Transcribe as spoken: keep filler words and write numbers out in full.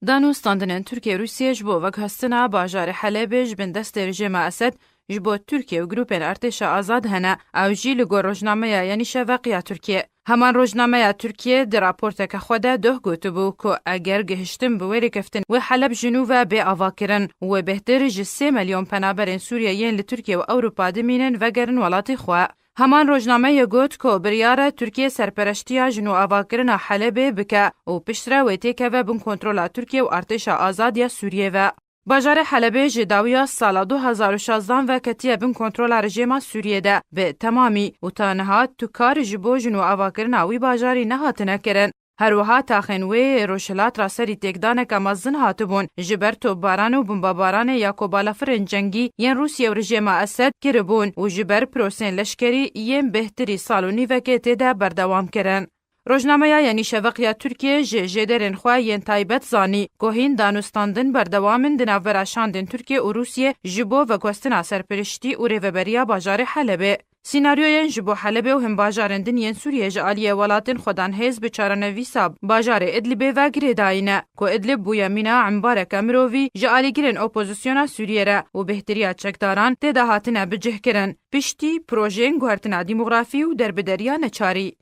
Danûstandinên Tirkiye û Rûsiyê ji bo veguhestina bajarê Helebê ji bin destê rejîma Esed ji bo Tirkiye û grûpên artêşa azad hene, ew jî li gor rojnameya Yenî Şefeq ya Tirkiye. Heman rojnameya Tirkiye di raporteke xwe de doh gotibû ku eger gihiştin bi wê rêkeftin wê Heleb ji nû ve bê avakirin, wê bêhtir ji sê milyon penaberên Sûriye yên li Tirkiye û Ewropa dimînin vegerin welatê xwe. Heman rojnameyê got ku biryar e Tirkiye serpereştiya ji nû avakirina Helebê bike û piştre wê têkeve bin kontrola Tirkiye û artêşa azad ya Sûriyê ve. Bajarê Helebê ji dawiya sala du hazar û şazdan ve ketiye bin kontrola rejêma Sûriyê de bi temamî û ta niha tu kar ji bo ji nû avakirina wî bajarî nehatine kirin. Her wiha taxên wê rojhilat ra serî têkdaneke mezin hatibûn, ji ber topbaran û bombebaranê ya ku balafirên cengî yên Rûsye û rejêma Esed kiribûn û ji ber prosên leşkerî yên bêhtirî sal û nîvekê tê de berdewam kirin. Rojnameya Yenî Şefeq ya Tirkiye ji jêderên xwe yên taybet zanî ku hîn danûstandin berdewam in di navbera şandên Tirkiye û Rûsiyê ji bo veguhestina serperiştî û rêveberiya bajarê Helebê. Sînaryoyên ji bo Helebê û hin bajarên din yên Sûriyê ji aliyê welatên xwedanhêz bi çarenivîsa bajarê Idlibê ve girêdayî ne, ku Idlib bûye mîna embareke mirovî ji alîgirên opozisyona Sûriyê re û bêhtiriya çekdaran tê de hatine bicihkirin, piştî projeyên guhertina demografî û derbideriya neçarî.